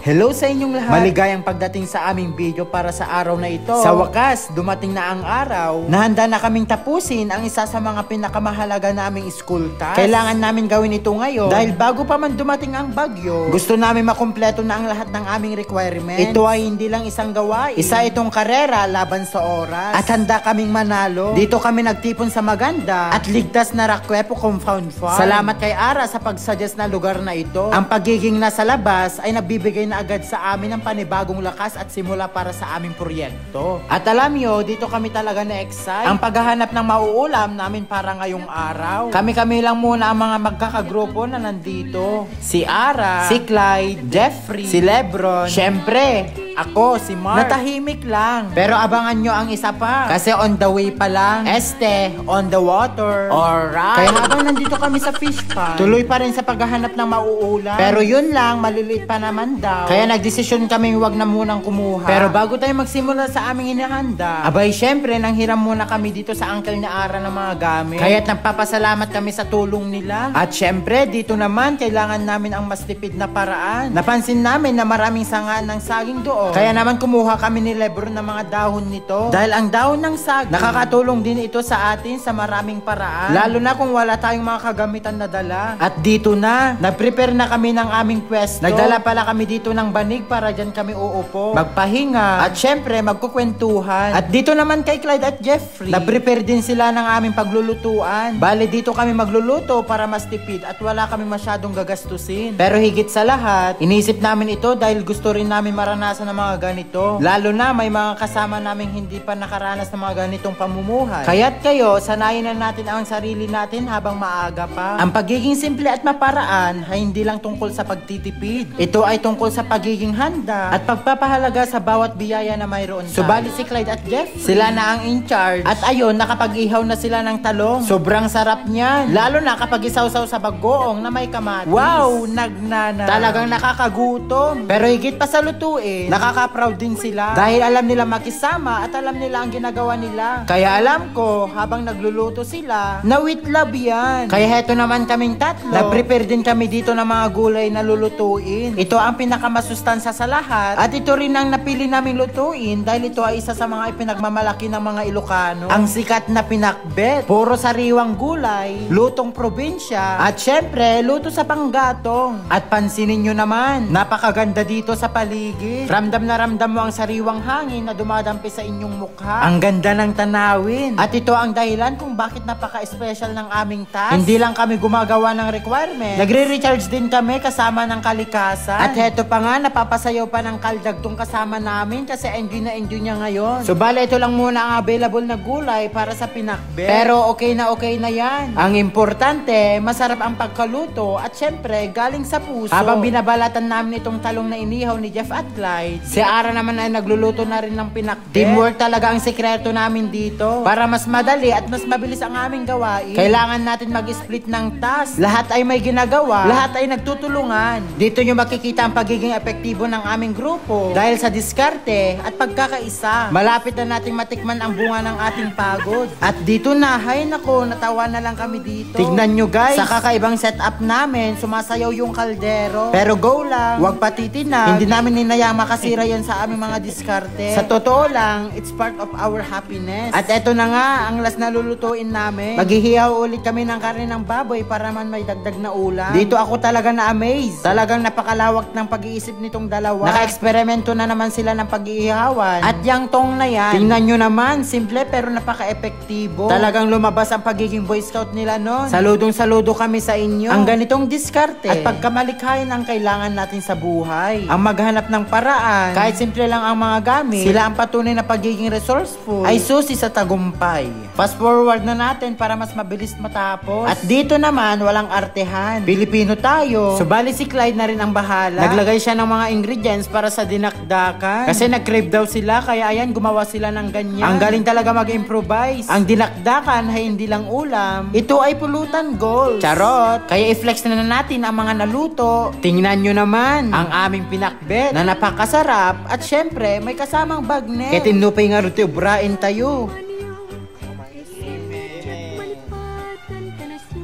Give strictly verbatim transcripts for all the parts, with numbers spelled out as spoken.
Hello sa inyong lahat. Maligayang pagdating sa aming video para sa araw na ito. Sa wakas, dumating na ang araw. Nahanda na kaming tapusin ang isa sa mga pinakamahalaga naming school task. Kailangan namin gawin ito ngayon dahil bago pa man dumating ang bagyo, gusto namin makumpleto na ang lahat ng aming requirements. Ito ay hindi lang isang gawain. Isa itong karera laban sa oras. At handa kaming manalo. Dito kami nagtipon sa maganda at ligtas na Rakuepo compound farm. Salamat kay Ara sa pag-suggest na lugar na ito. Ang pagiging nasa labas ay nagbibigay na agad sa amin ng panibagong lakas at simula para sa aming proyekto. At alam nyo, dito kami talaga na-excite. Ang paghahanap ng mauulam namin para ngayong araw. Kami-kami lang muna ang mga magkakagrupo na nandito. Si Ara, si Clyde, Jeffrey, si Lebron, syempre, ako, si Mark. Natahimik lang. Pero abangan nyo ang isa pa. Kasi on the way pa lang. Este, on the water. Alright. Kaya habang nandito kami sa fish pond, tuloy pa rin sa paghahanap ng mauulam. Pero yun lang, maliliit pa naman daw. Kaya nagdesisyon kaming wag na munang kumuha. Pero bago tayo magsimula sa aming hinahanda, abay, syempre, nanghiram muna kami dito sa uncle ni Ara ng mga gamit. Kaya't nagpapasalamat kami sa tulong nila. At syempre, dito naman, kailangan namin ang mas tipid na paraan. Napansin namin na maraming sanga ng saging doon. Kaya naman kumuha kami ni Lebron ng mga dahon nito. Dahil ang dahon ng saging, nakakatulong din ito sa atin sa maraming paraan. Lalo na kung wala tayong mga kagamitan na dala. At dito na, nag-prepare na kami ng aming pwesto. Nagdala pala kami dito ng banig para dyan kami uupo, magpahinga, at syempre, magkukwentuhan. At dito naman kay Clyde at Jeffrey, nag-prepare din sila ng aming paglulutuan. Bale, dito kami magluluto para mas tipid at wala kami masyadong gagastusin. Pero higit sa lahat, inisip namin ito dahil gusto rin namin maranasan ang mga ganito. Lalo na may mga kasama naming hindi pa nakaranas ng mga ganitong pamumuhay. Kaya't kayo, sanayin na natin ang sarili natin habang maaga pa. Ang pagiging simple at maparaan ay hindi lang tungkol sa pagtitipid. Ito ay tungkol sa pagiging handa at pagpapahalaga sa bawat biyaya na mayroon tayo. Subali si Clyde at Jeff, sila na ang in charge. At ayun, nakapag-ihaw na sila ng talong. Sobrang sarap niyan. Lalo na kapag isawsaw sa bagoong na may kamatis. Wow, nagnana. Talagang nakakagutom. Pero higit pa sa lutuin, nakaka-proud din sila. Dahil alam nila makisama at alam nila ang ginagawa nila. Kaya alam ko, habang nagluluto sila, na-with love yan. Kaya heto naman kaming tatlo, nag-prepare din kami dito ng mga gulay na lulutuin. Ito ang pinakamasustansya sa lahat. At ito rin ang napili naming lutuin dahil ito ay isa sa mga ipinagmamalaki ng mga Ilocano. Ang sikat na pinakbet. Puro sariwang gulay, lutong probinsya, at syempre, luto sa panggatong. At pansinin nyo naman, napakaganda dito sa paligid. Ramdam na ramdam mo ang sariwang hangin na dumadampi sa inyong mukha. Ang ganda ng tanawin. At ito ang dahilan kung bakit napaka-special ng aming task. Hindi lang kami gumagawa ng requirements. Nagre-recharge din kami kasama ng kalikasan. At heto pa nga, napapasayaw pa ng kaldagtong kasama namin kasi enjoy na enjoy niya ngayon. Subali ito lang muna ang available na gulay para sa pinakbet. Pero okay na okay na yan. Ang importante, masarap ang pagkaluto at syempre, galing sa puso. Habang binabalatan namin itong talong na inihaw ni Jeff at Clyde, si Ara naman ay nagluluto na rin ng pinakbet. Teamwork talaga ang sikreto namin dito. Para mas madali at mas mabilis ang aming gawain, kailangan natin mag-split ng task. Lahat ay may ginagawa, lahat ay nagtutulungan. Dito nyo makikita ang pagiging epektibo ng aming grupo dahil sa diskarte at pagkakaisa. Malapit na nating matikman ang bunga ng ating pagod. At dito na, hay nako, natawa na lang kami dito. Tignan nyo, guys, sa kakaibang setup namin, sumasayaw yung kaldero. Pero go lang, wag patitinag. Hindi namin hinayang makasira yan sa aming mga diskarte. Sa totoo lang, it's part of our happiness. At eto na nga, ang last na lulutuin namin. Maghihihaw ulit kami ng karne ng baboy para man may dagdag na ulam. Dito ako talaga na-amaze. Talagang napakalawak ng pag-iisip nitong dalawa. Naka-eksperimento na naman sila ng pag-iihawan. At yang tong na yan, tingnan nyo naman, simple pero napaka-epektibo. Talagang lumabas ang pagiging Boy Scout nila nun. Saludong-saludo kami sa inyo. Ang ganitong diskarte at pagkamalikhain ang kailangan natin sa buhay. Ang maghanap ng paraan, kahit simple lang ang mga gamit, sila ang patunay na pagiging resourceful, ay susi sa tagumpay. Fast forward na natin para mas mabilis matapos. At dito naman, walang artehan. Pilipino tayo. Subali si Clyde na rin ang bahala. Naglagay siya ng mga ingredients para sa dinakdakan. Kasi nag-crave daw sila, kaya ayan, gumawa sila ng ganyan. Ang galing talaga mag-improvise. Ang dinakdakan ay hindi lang ulam. Ito ay pulutan goals. Charot! Kaya i-flex na natin ang mga naluto. Tingnan nyo naman ang aming pinakbet na napakasarap at syempre, may kasamang bagnet. Ket inno pay ngarud ti ubraen tayo.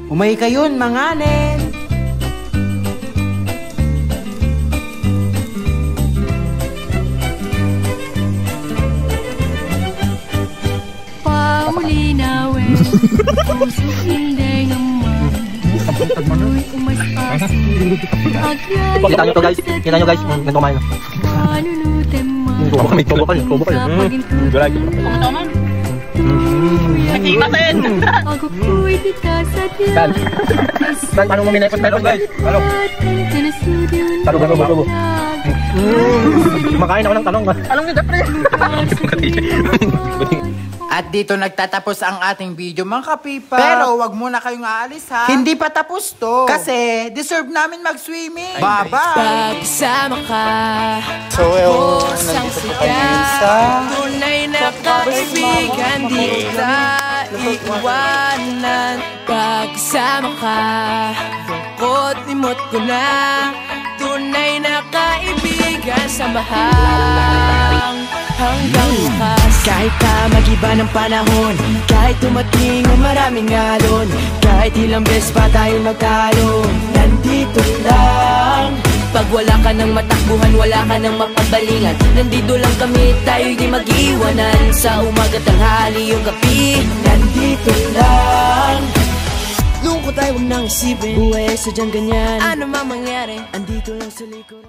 Umay kayon, manganen. Kita nyo to, guys. Kita nyo, guys. Mm, ganito kumain. Tubo kami, tubo kayo, tubo kayo. Mm. Gulay. Nakita din. Saan? Saan? Paano mo minekot meron, guys? Ano? Talong, talong, talong. Mm. Kumakain ako ng talong, ah. Talong ni Jeffrey. At dito nagtatapos ang ating video, mga kapipa. Pero wag muna kayong aalis, ha? Hindi pa tapos to. Kasi deserve namin mag-swimming. Bye-bye. Pagsama ka, So, eh, oh, nandito po kami sa tunay na kaibigan, di kita iiwanan. Pagsama ka, lungkot, limot ko na. Tunay na kaibigan, samahang hanggang wakas. Kahit pa magiba ng panahon, kahit dumating ang maraming alon, kahit ilang beses pa tayo magtalo, nandito lang. Pag wala ka nang matakbuhan, wala ka nang mapagbalingan, nandito lang kami, tayo'y di mag-iwanan. Sa umaga, tanghali, yung gabi, nandito lang. Lungkot ay huwag nang isipin, buhay ay sadyang ganyan. Ano mang mangyari, andito lang sa likuran.